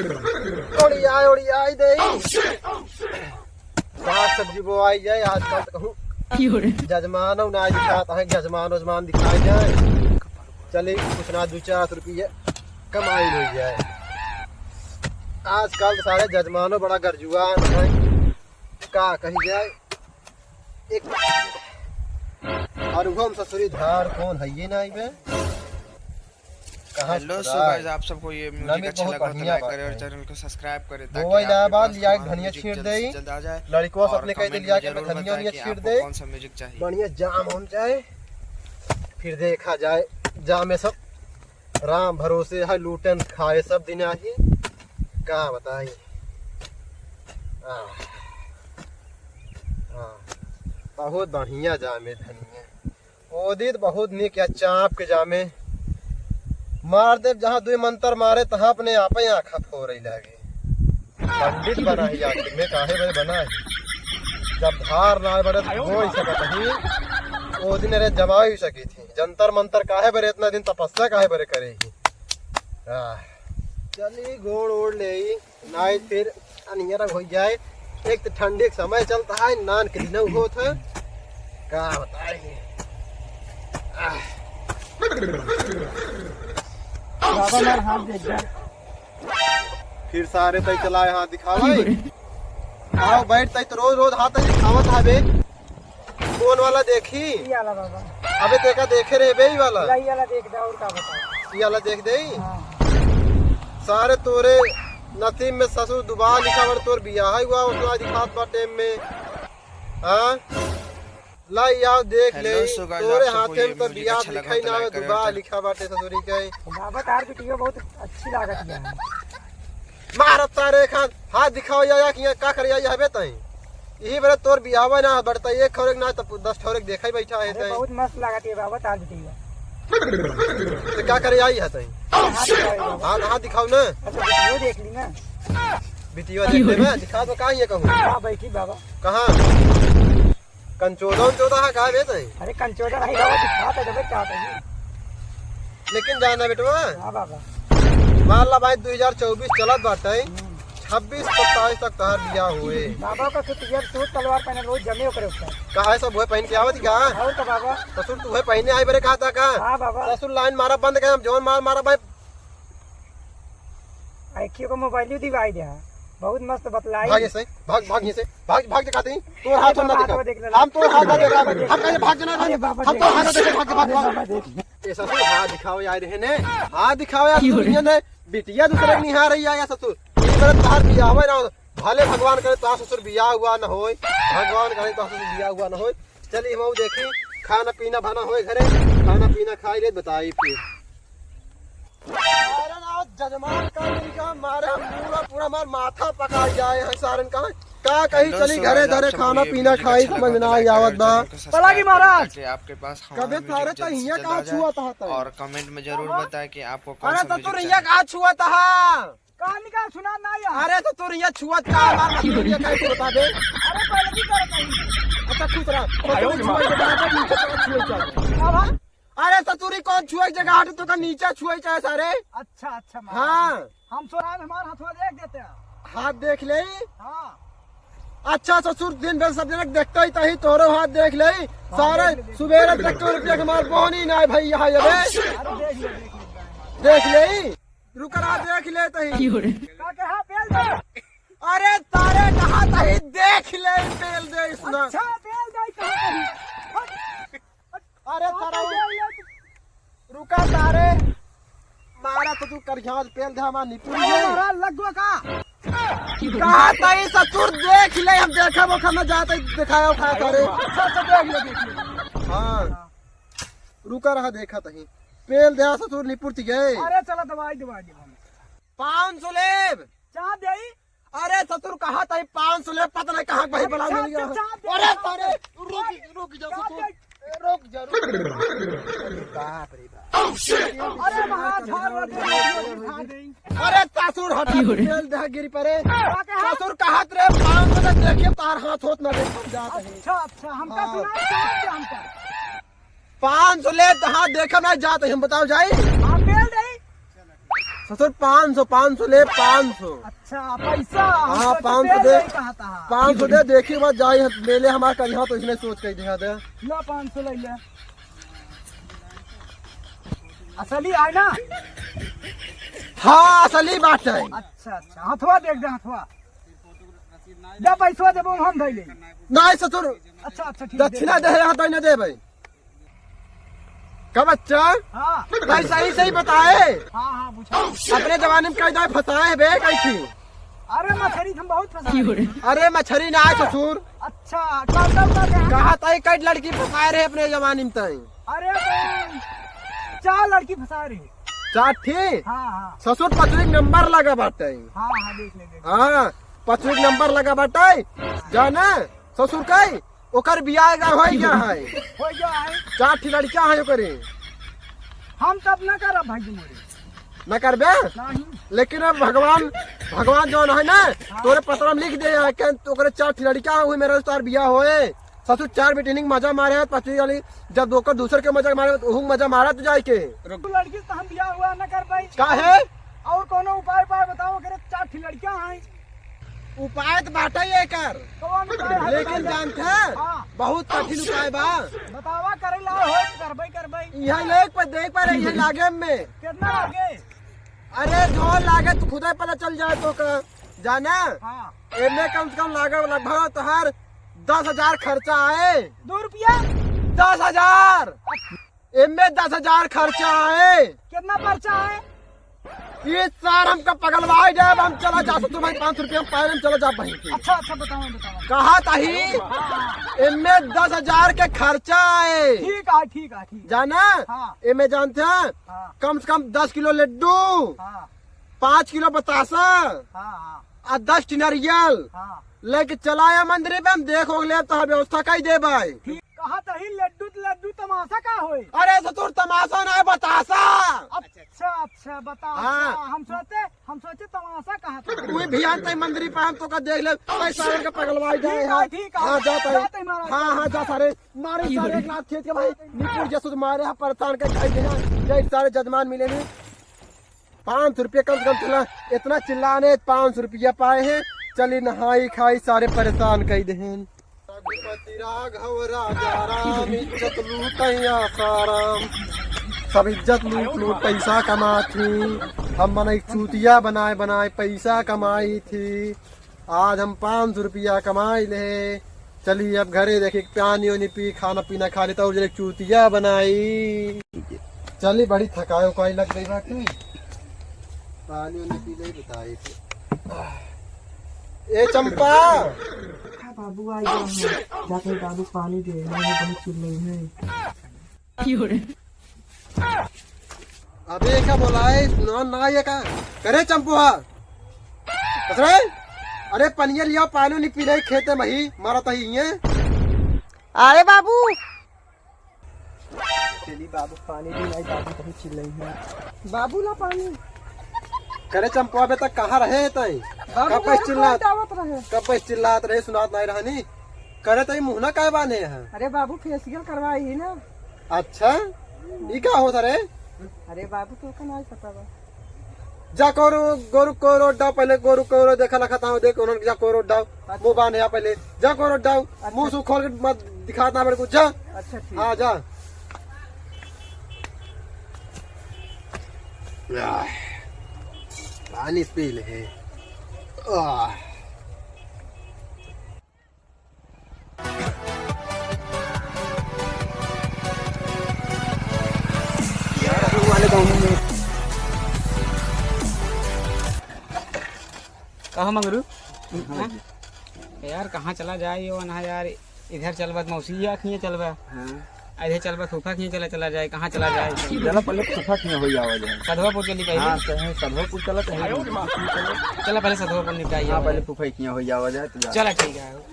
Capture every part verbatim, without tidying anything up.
ओड़ियाई, ओड़ियाई देई। साग सब्जी बोआई जाए, आजकल तो कहूँ जजमानो ना दिखात है, जजमान उजमान दिखाई जाए। चली कुछ ना दो चार सौ रुपये कमाई हो जाए। आजकल तो सारे जजमानो बड़ा गरजुआन है, का कही जाए। एक और वो हम ससुरी धार कौन है ये ना बे। कहाँ हेलो, so सुधार? Guys, आप सबको ये music नमित अच्छा बहुत लगा तो बढ़िया like बात करें और है। Channel को subscribe करें, ताकि बोआ आपके इलाहाबाद पास लिया के हमारा धनिया music छीट जल्द से देई। जल्द आ जाए। लड़कों से और अपने कहे comment दिलिया में के जरूर धनिया बताएं उनिया कि छीट आपको देई। कौन सा music चाहिए। बढ़िया जाम होम चाहे, फिर देखा जाए। जाम में सब राम भरोसे है, लूटन खाए सब दिन आही। का बताई? आह, आह, बहुत बढ़िया जाम है धनिया। ओदी त बहुत नीक या चाँप के जामे। मार देब जहाँ दुई मंतर मारे, तहाँ अपने आपे आँखा फोरइ लागे। पंडित बना ही आखिर में, काहे बरे बना ही? जब धार ना बरे त होइ सकत ही, ओ दिन रे जमाई होइ सकी थी। जंतर मंतर काहे बरे इतना दिन तपस्या काहे बरे करे ही? आह। चली गोड़ ओड़ लेई। नाहीं फिर अनियरा होइ जाए। एक तो ठंडी के समय चलता है, नान के दिन होत है, का बताई। आह। बाबा मार हाथ देख जा। फिर सारे तई चलाए हाथ दिखावा। आओ बैठ तई तो रोज रोज हाथ दिखावत है बे। कौन वाला देखी? ई वाला बाबा। अबे तेका देखे रहे बे ई वाला। या ई वाला देख दे और का बताओ। ई वाला देख दे। हाँ। सारे तोरे नसीब में ससुर दुबा लिखा बड़ तोर बियाह हुआ उसको आज खात बा टेम में। हाँ? ला यार देख ले, हेलो, so guys, तोरे आप सबको हाथे ये में तो music बियाह अच्छा लगा लिखाई तो ना like आवे, करें और दुबा channel लिखा बाटे ससुरी के। बाबा तार वीडियो बहुत अच्छी लागत है। मारत सारे खान, हाथ दिखाओ या, या कि यहाँ का करे आई हबे तई। यही बरे तोर बियाहवा ना बढ़ता, एक ठौरे ना तो दस ठौरे देखा ही बैठा है अरे, तई। बहुत मस्त लागत है बाबा तार वीडियो। तो का करे आई है तई? हाथ दिखाओ बाबा। हाथ, हाथ दिखाओ ना। अच्छा, वीडियो देख ली ना। वीडियो देख ले ना, दिखा दो, कहाँ ये कहूँ? हाँ, बैठी बाबा। कहाँ? कंचोदा उंचोदा है का बे तई? अरे कंचोदा नहीं बाबा, दिखा तो देबे का तई। लेकिन जाना बेटवा, हाँ बाबा। मान ला भाई, दो हज़ार चउबीस चलत बाटे, हम्म। छब्बीस सत्ताईस तक तहार बियाह होए। बाबा का सूट, यार, सूट सलवार पहने रोज जमे ओकरे ऊपर। काहे सब उहे पहन के आवत का? और तो बाबा। ससुर तू उहे पहने आई बरे कहा था का? हाँ बाबा। ससुर लाइन मारा बंद कर, हम जौन मार मारा भाई। आखियों को मोबाइल ही दिवाई दे, बहुत मस्त बतलाई। भाग से, भाग, भाग से, भाग, भाग दिखाते ही। तोर हाथ अरे ना बाबा, दिखाओ। हाथ देख ले। हम तोर हाथ ना देखा। हम कहे भाग जाना अरे नहीं। बाबा हम देख। तोर हाथ ना देखे, भाग, भाग, अरे भाग। बाबा देख। ए ससुर, हाथ दिखाओ यार, है ने? हाथ दिखाओ यार, अरे। तू दुनिया ने बिटिया दूसरे के निहार रही है या ससुर? ई गलत बाहर बियाह हुआ ना, भले भगवान करे तो ससुर बियाह हुआ ना होए, भगवान करे तो ससुर बियाह हुआ ना होए। चलिए हम देखी, खाना पीना बना होए घरे, खाना पीना खाई ले बताई फिर। सारन आज जजमान का मिल गया, मारे हम पूरा, पूरा हमार माथा पका जाए हैं सारन का। का कहीं हेलो, चली so घरे guys, आप धरे सबको खाना ये पीना music खाई, अच्छा लगा समझ तो ना like आवत करें, बा। Channel को subscribe पलागी करें, महाराज। ताकि आपके पास हमारा कबे music सारे जल्द से तहिया जल्द कहाँ आ जाए। छुआ था तई? और comment में जरूर बताएं कि आपको कौन अरे सा तो music तू चाहिए। कहाँ छुआ था? कहाँ निकाल सुना ना यार। अरे तो तू यहाँ छुआ था, हमार मतलब ये कहीं छुआ था बे? अरे पहले भी कर कहीं। अच्छा खुश रहा। तो तू छुआ के बराबर नीचे तक छुआ चल। क्या बात? अरे ससुरी कौन छुए के जगह हटे, तो का नीचे छुए चाहे सारे। अच्छा, अच्छा, महाराज। हाँ। हम सो राम हमार हथवा देख देते हैं। हाथ देख ले। हाँ। अच्छा ससुर दिन भर सब जने देखते ही तही तोरो हाथ देख ले। हाँ, सारे देख ले, देख ले। सुबेरे तक तो रुपया के हमार बोनी ना है भाई यहाँ ये बे। अरे देख ले, देख ले, देख ले। देख ले। रुक रहा, देख ले तही। का कहा, पेल दे। अरे तारे कहा तही देख ले, पेल दे इसना। अच्छा, पेल दे, कहा तही। अरे तारा, रुका तारे, मारा तो तू करिया पेल दे हमार निपुण अरे ये। मारा लग गो का? कहा तही ससुर देख ले, हम देखा वो खाना जाते दिखाया उठाया तारे। अच्छा, अच्छा, देख ले, देख ले। हाँ, रुका रहा, देखा तही पेल दे ससुर निपुण ती गए। अरे चला दवाई, दवाई, दवाई। पाँच सौ लेब। चाँद देई? अरे ससुर, कहा तही पाँच सौ ले, पता नहीं कहाँ भाई बला अच्छा, मिल गया। अच्छा, चाँद देई, अरे चाँद सारे, देई। रुक, रुक जा चाँद ससुर, देई। रुक जा, रुक। अरे बाप रे बाप। अरे महाधार रे, अरे ससुर, हटा, तेल दे गिरी परे। का कहा? ससुर, कहा तेरे पाँच सौ ले, देखिए तार हाथ होत ना देख, हम जाते हैं। अच्छा, अच्छा, हमका हाँ। सुना, चाँद दे हमका। पाँच सौ ले, हाँ, देखा ना जाते, हम बताओ जाई। हाँ, तेल देई। ससुर, पाँच सौ, पाँच सौ ले, पाँच सौ। अच्छा, पैसा? हाँ, हम तो पाँच सौ दे दे। कहा था। पाँच सौ दे, देखी बात जाई है, ले ले हमार करिहा तो इसने सोच के दे दे। ला, पाँच सौ ले ले। असली है ना? हाँ, असली बात है। अच्छा, अच्छा, हथवा देख दे, हथवा। जा, पैसवा देबो, हम धइले। नहीं ससुर। अच्छा, अच्छा, ठीक, दक्षिणा दे। दे, यहाँ तो नहीं दे भाई। का बच्चा? हाँ। भाई सही सही बताए। हाँ, हाँ, पूछो। अपने जमाने में कई दाई फंसाए है बे, कई थी? अरे मछरी हम बहुत फंसाए हैं। अरे मछरी ना आए ससुर। अच्छा, का, का, का, का? कहा ताई कई लड़की फंसाए रहे अपने जमाने में ताई। अरे भाई, चार लड़की फंसाए रहे। चार थी? हाँ, हाँ। ससुर पचरी नंबर लगा बाटे। हाँ, हाँ, देख ले, देख ले। हाँ, पचरी नंबर लगा बाटे। जाना ससुर कई ओकर बियाह का हो गया है। हो गया है। चार ठी लड़कियां हैं ओकरे। हम तब ना करब भाई मोरे। ना करबे? नहीं। लेकिन अब भगवान, भगवान जौन है ना, हाँ। तोरे पतरा में लिख दे है कि ओकरे चार ठी लड़कियां हुई, मेरे तार बियाह होए। ससुर चार बेटिनिक मजा मारे है, पचरी वाली, जब ओकर दूसर के मजा मारे, ओहू मजा मारा तू जाए के। तू लड़की से हम बियाह हुआ ना कर पाई। काहे? और कोनो उपाय, उपाय बताओ, ओकरे चार ठी लड़कियां हैं। उपाय त बाटे एकर, कौन उपाय है लेकिन बताइए? जानत है, हाँ। बहुत कठिन उपाय बा। बतावा, करे ला हो, करबई, करबई। इहाँ लेक पर देख पा रहे, इहाँ लागे में। कितना लागे? अरे जो लागे तू खुदे पता चल जाए तो का, जाना? हाँ। एमे कम से कम लागे लगभग तोहार दस हजार खर्चा आए। दो रुपया? दस हजार। एमे दस हजार खर्चा है। कितना पर्चा है? ये सार हमका पगलवाई जाए, हम चला जा, ससुर भाई पाँच सौ रुपया हम पाए, हम चला जा बहिन के। अच्छा, अच्छा, बताओ, बताओ। कहा ताही, हाँ, हाँ। एमे दस हजार के खर्चा है। ठीक है, ठीक है, ठीक है। जाना? हाँ। एमे जानत हैं? हाँ। कम से कम दस किलो लड्डू, हाँ। पाँच किलो बतासा, हाँ, हाँ। आ दस ठी नारियल हाँ। लेके चला आया मंदिर पे, हम देखो ले तो व्यवस्था कई दे भाई। ठीक। कहा तही लड्डू त लड्डू, तमाशा का होई? अरे ससुर, तमाशा ना है, बतासा। अच्छा, अच्छा, बतासा। हाँ। हम सोचे, हम सोचे तमाशा कहा था। कोई भियान तई मंदिर पे हम तो का देख ले, तई सारे का पगलवाई जाए ठीक है, हैं। ठीक है। हाँ, जा तई। जा तई महाराज। हाँ, हाँ, जा सारे। मारे सारे एक लात खेत के भाई, निपुर जसुद मारे हैं, परेशान के खाई देना। जय सारे जजमान मिले नहीं। पाँच सौ रुपया कम से कम चला, इतना चिल्लाने, पाँच सौ रुपया पाए हैं। चली नहाई खाई, सारे परेशान कई देहेन। रघुपति राघव राजा राम, इज्जत लूटै आसाराम। सब इज्जत लूट लूट पैसा कमात ही। हम मनई चूतिया बनाए बनाए पैसा कमाई थी। आज हम पाँच सौ रुपया कमाई ले। चली अब घरे देखी, पानी ओनी पी, खाना पीना खा लेता और जरे चूतिया बनाई। चली, बड़ी थकाई उकाई लग गई बाटे। पानी ओनी पी ले बताई। ए चंपा। हाँ बाबू, आ गया हूँ। जाके बाबू पानी दे, मैं बहुत चिल्लाई है। अबे का बोलाए, सुना ना ये का? करे चंपुआ। कसरे? अरे पनिया लिया, पानी नहीं पी रही, खेते में ही मारा तही ये। अरे बाबू। चली बाबू, पानी भी नहीं, बाबू कहीं चिल्लाई है। बाबू ला पानी। करे चंपुआ, बे तक कहाँ रहे तई? बाबू कब से चिल्लात, दावत रहे। कब से चिल्लात रहे, सुनात नहीं रहनी। करे तई मुँह ना काहे बाने है? अरे बाबू, फेशियल करवाई ही ना। अच्छा, ई का होत रे? अरे बाबू, तोका नाहीं पता बा। जा कोरो, गोरू कोरो डाव, पहले गोरू कोरो देखा लखत आव, देख उन्हन जा कोरो डाव। अच्छा। मुँह बांधे आ पहले, जा कोरो डाव। अच्छा। मुँह सु खोल के मत दिखात ना मेरे को, जा। अच्छा, ठीक। हाँ, जा। आह, पानी पी ले। आह। यार, अभी वाले गाँव में। कहाँ मंगरू? हाँ। हाँ? यार, कहाँ चला जाए यो ना यार, इधर चलबा त मौसी या खिए चलबा। हाँ। आ इधर चलबा फूफा खिए चला, चला जाए, कहाँ चला जाए? चला पहले फूफा खिए होई आवा जाए। सधवापुर चली पहले। हाँ, कहे सधवापुर चला, कहे चला पहले सधवापुर निपटाई हाँ, आवा पहले जाए। फूफा खिए होई आवा जाए, तो जा। चला ठीक है।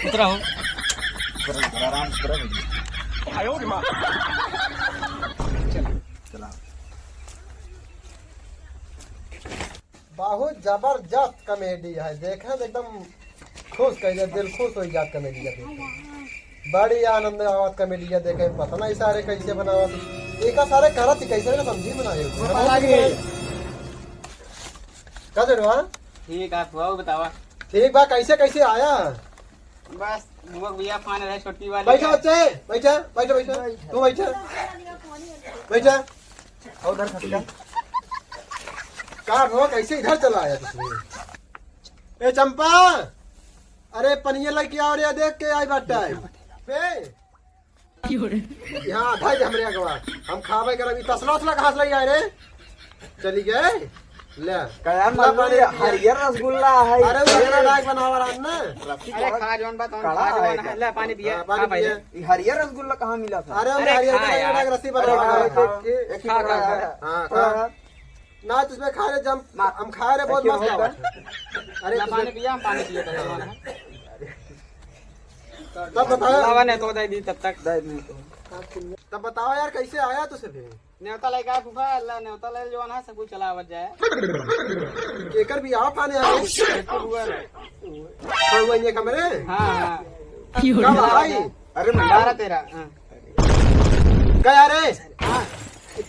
उतरा हो। आराम से उतरा भैया। चला। बहुत जबरदस्त कॉमेडी है, देखे तो एकदम खुश कइले, दिल खुश होइ जात कमेलिया देख के। बड़ी आनंद आवत कमेलिया देख के, पता नहीं सारे कैसे बनावत। एका सारे करत ही कैसे ना समझी में ना आयो। पता लगे। का देर बा? ठीक है, फुआ, बतावा। ठीक बा, कैसे, कैसे आया? बस, बुआ भैया फोन रहे छोटकी वाली बैठा का। बच्चे, बैठा, बैठा, बैठा। तू बैठा। बैठा। और उधर खसका। का हो, कैसे इधर चला आया तू? ए चंपा, अरे पनिया लेके आओ रे, देख के आई बाटा है। बे। यहाँ आधा ही हमरे अगवा। हम खाबे करब, ई तसला उसला कहाँ से लई आए रे? चली गए? ले। कया ला मतलब पानी ये पिया। हरियर रसगुल्ला है। अरे वो हरियर डाक बनावा रहा ना। रसगुल्ला अरे खा जौन बा, तौन कड़ा खा जौन है है। क्या? ले पानी पिया, हाँ, पानी खा भाई। पिया। ये हरियर रसगुल्ला कहाँ मिला था? अरे हम अरे हरियर खा का यार। डाक रसी अरे बनावा खा, रहा खा। है। एक ही खा, टुकड़ा खा, है। खा। हाँ, खा। खा। ना, तो इसमें खा ले, जम-, ना, हम खा रहे, बहुत देखिए, मस्त होगा। आवत है। अरे, ना, तुझे पानी पिया, हम पानी पिए, पहलवान है। तब बताओ। लावा ने तो दे दी तब तक। दे दी तो। तब बताओ यार, कैसे आया तुझे फिर? नेवता लेके आया फूफा, अल्लाह नेवता ले जवान है, सब कुछ चलावत जाए। केकर भी आओ थाने आए। बिल्कुल हुआ ना। हाँ, हुआ ये कमरे? हाँ, हाँ। कब आई? अरे, बारह तेरह, हाँ। कया रे? हाँ।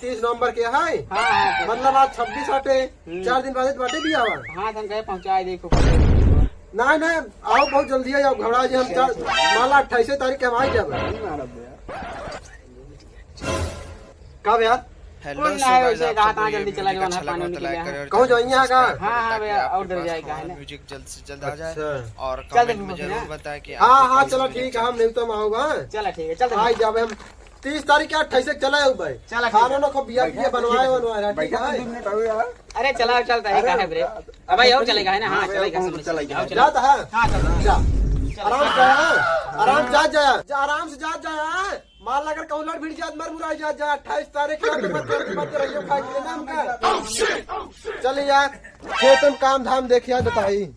तीस नवंबर के है? हाँ, हाँ, हाँ। मतलब आज छब्बीस आटे, हम्म। चार दिन बाद तो बाटे भी आवा। हाँ, तो हम कहे पहुँचाए दे खूब। नहीं, नहीं, आओ बहुत जल्दी है, आओ घबरा जे हम चार, मान ला अट्ठाईस तारीख के हम आई जाबे। कब यार? Hello, कुछ so नहीं, guys, वैसे आप कहा सबको था, ये जल्दी video चला जाओ, अच्छा लगा पानी हो तो निकल like गया। करें और कहूँ channel को जाइए यहाँ का? Subscribe करें, हाँ, ताकि हाँ, भैया, आपके और पास डर जाए कौन-कौन कहाँ है? Music जल्द से जल्द आ जाए। अच्छा। और चल comment में दे जरूर बताएं कि हाँ, आपको हाँ, कौन सी चलो music ठीक है, हम नहीं तो हम आऊँगा। चला ठीक है, चल आ जाबे हम। तीस तारीख के अट्ठाईस से चला आऊ भाई। चला, ठीक है। खाना ना खूब बिया, बिया बनवाए, बनवाए, ठीक है? अरे चला, चलता है, अरे, कहाँ है break? अब भाई, और चलेगा, है ना? हाँ, हाँ, चलेगा, चलेगा, सब चलेगा, चलेगा। जाता है? हाँ, चलो। जा। चलो। आराम से जा, हाँ। आराम से जा, जा। जा, आराम से जा, जा, हाँ। माल अगर कहूँ लड़ भिड़ जात, मर मुराई जात, जा। अट्ठाईस तारीख के तो मत, मत, मत रहियो, खाए के ना हमका। चल यार, खेत में काम धाम देखिया बताई।